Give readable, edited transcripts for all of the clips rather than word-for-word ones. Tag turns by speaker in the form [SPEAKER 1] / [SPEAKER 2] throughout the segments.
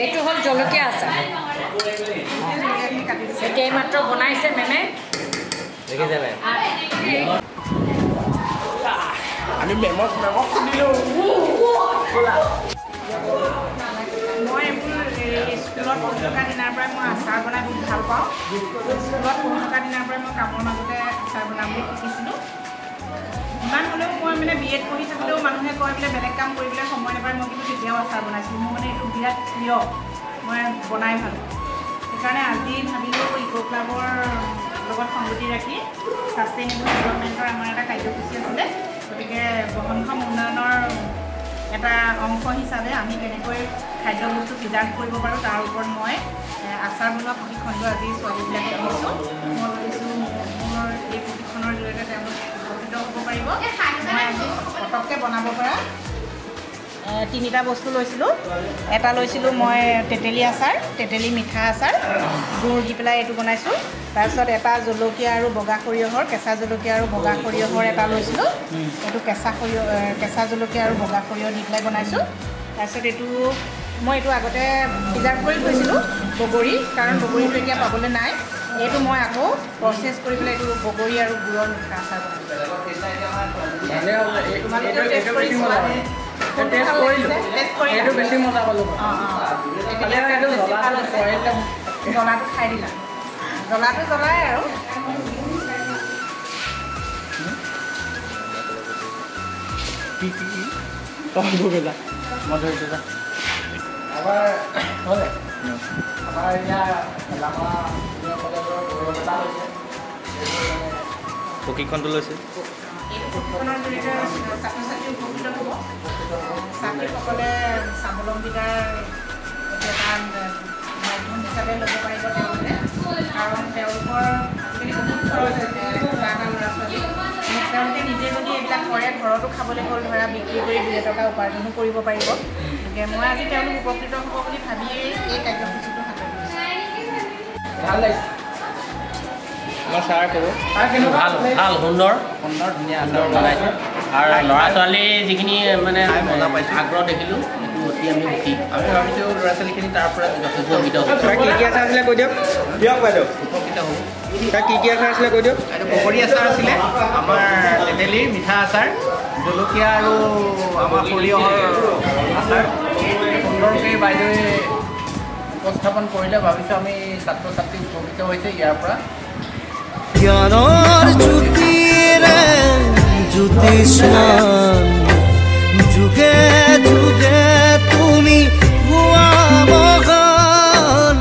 [SPEAKER 1] এইটো হ'ল জলকীয়া আচাৰ। এতিয়া এইমাত্ৰ বনাইছে মেমে।
[SPEAKER 2] আমি মেমক সুধিলোঁ।
[SPEAKER 3] মই এইবোৰ স্কুলত পঢ়ি থকা দিনাৰ পৰাই মই আচাৰ বনাই বহুত ভাল পাওঁ। স্কুলত পঢ়ি থকা দিনাৰ পৰাই মই কামৰ মাজতে আচাৰ বনাবলৈ শিকিছিলোঁ। ইমান হ'লেও মই মানে বি এড পঢ়ি থাকোঁতেও মানুহে কয় বোলে বেলেগ কাম কৰিবলৈ সময় নাপায়, মই কিন্তু তেতিয়াও আচাৰ বনাইছিলোঁ। মোৰ মানে এইটো বিৰাট প্ৰিয়, মই বনাই ভাল পাওঁ। সেইকাৰণে আজি ভাবিলোঁ ইক' ক্লাবৰ লগত সংগতি ৰাখি ছাষ্টেইনেবল ডেভেলপমেণ্টৰ আমাৰ এটা কাৰ্যসূচী আছিলে, গতিকে বহনক্ষম উন্নয়নৰ এটা অংশ হিচাপে আমি কেনেকৈ খাদ্যবস্তু প্ৰিজাৰ্ভ কৰিব পাৰোঁ তাৰ ওপৰত মই আচাৰ বনোৱা প্ৰশিক্ষণটো আজি ছোৱালীবিলাকক দিছোঁ। মই ভাবিছোঁ মোৰ এই প্ৰশিক্ষণৰ জৰিয়তে তেওঁলোক উপকৃত হ'ব পাৰিব। মই আজি পটককৈ বনাব পৰা তিনিটা বস্তু লৈছিলোঁ। এটা লৈছিলোঁ মই তেতেলী আচাৰ, তেতেলী মিঠা আচাৰ, গুড় দি পেলাই এইটো বনাইছোঁ। তাৰপিছত এটা জলকীয়া আৰু বগা সৰিয়হৰ, কেঁচা জলকীয়া আৰু বগা সৰিয়হৰ এটা লৈছিলোঁ। এইটো কেঁচা সৰিয়হ, কেঁচা জলকীয়া আৰু বগা সৰিয়হ দি পেলাই বনাইছোঁ। তাৰপিছত এইটো মই এইটো আগতে প্ৰিজাৰ্ভ কৰি থৈছিলোঁ বগৰী, কাৰণ বগৰীটো এতিয়া পাবলৈ নাই। এইটো মই আকৌ প্ৰচেছ কৰি পেলাই এইটো বগৰী আৰু গুড়ৰ মিঠা আচাৰ বনাইছোঁ। তোমালোকেও টেষ্ট কৰি চোৱা। জ্বলাটো খাই দিলা, জ্বলাটো জ্বলাই আৰু
[SPEAKER 4] প্ৰশিক্ষণটো লৈছে।
[SPEAKER 3] এই প্ৰশিক্ষণৰ জৰিয়তে ছাত্ৰ ছাত্ৰী উপকৃত হ'ব। ছাত্ৰীসকলে স্বাৱলম্বিতাৰ এটা মাধ্যম হিচাপে ল'ব পাৰিব তেওঁলোকে, কাৰণ তেওঁলোকৰ আজিকালি বহুত খৰচ হৈছে এটা এটা ল'ৰা ছোৱালী। তেওঁলোকে নিজে যদি এইবিলাক কৰে ঘৰতো খাবলৈ হ'ল, ধৰা বিক্ৰী কৰি দুই এটকা উপাৰ্জনো কৰিব পাৰিব। গতিকে মই আজি তেওঁলোক উপকৃত হ'ব বুলি ভাবিয়েই এই কাৰ্যসূচীটো হাতত লৈছোঁ।
[SPEAKER 4] ভাল ভাল সুন্দৰ সুন্দৰ ধুনীয়া আচাৰ বনাইছে আৰু ল'ৰা ছোৱালী যিখিনি মানে আগ্ৰহ দেখিলোঁ, সেইটো অতি আমি সুখী।
[SPEAKER 2] আমি ভাবিছোঁ ল'ৰা ছোৱালীখিনি তাৰ পৰা
[SPEAKER 4] উপকৃত হ'ব।
[SPEAKER 5] কি কি আচাৰ আছিলে কৈ দিয়ক। দিয়ক বাইদেউ।
[SPEAKER 2] উপকৃত হ'ব।
[SPEAKER 5] কি কি আচাৰ আছিলে কৈ দিয়ক।
[SPEAKER 2] এইটো বগৰী আচাৰ আছিলে, আমাৰ তেতেলীৰ মিঠা আচাৰ, জলকীয়া আৰু আমাৰ সৰিয়হৰ আচাৰ। সুন্দৰকৈ বাইদেৱে উপস্থাপন কৰিলে, ভাবিছোঁ আমি ছাত্ৰ ছাত্ৰী উপকৃত হৈছে ইয়াৰ পৰা।
[SPEAKER 6] জ্ঞানৰ জ্যোতিৰে জ্যোতিষ্মান যুগে যুগে তুমি হোৱা মহান।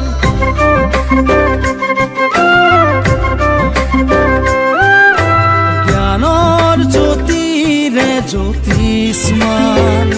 [SPEAKER 6] জ্ঞানৰ জ্যোতিৰে জ্যোতিষ্মান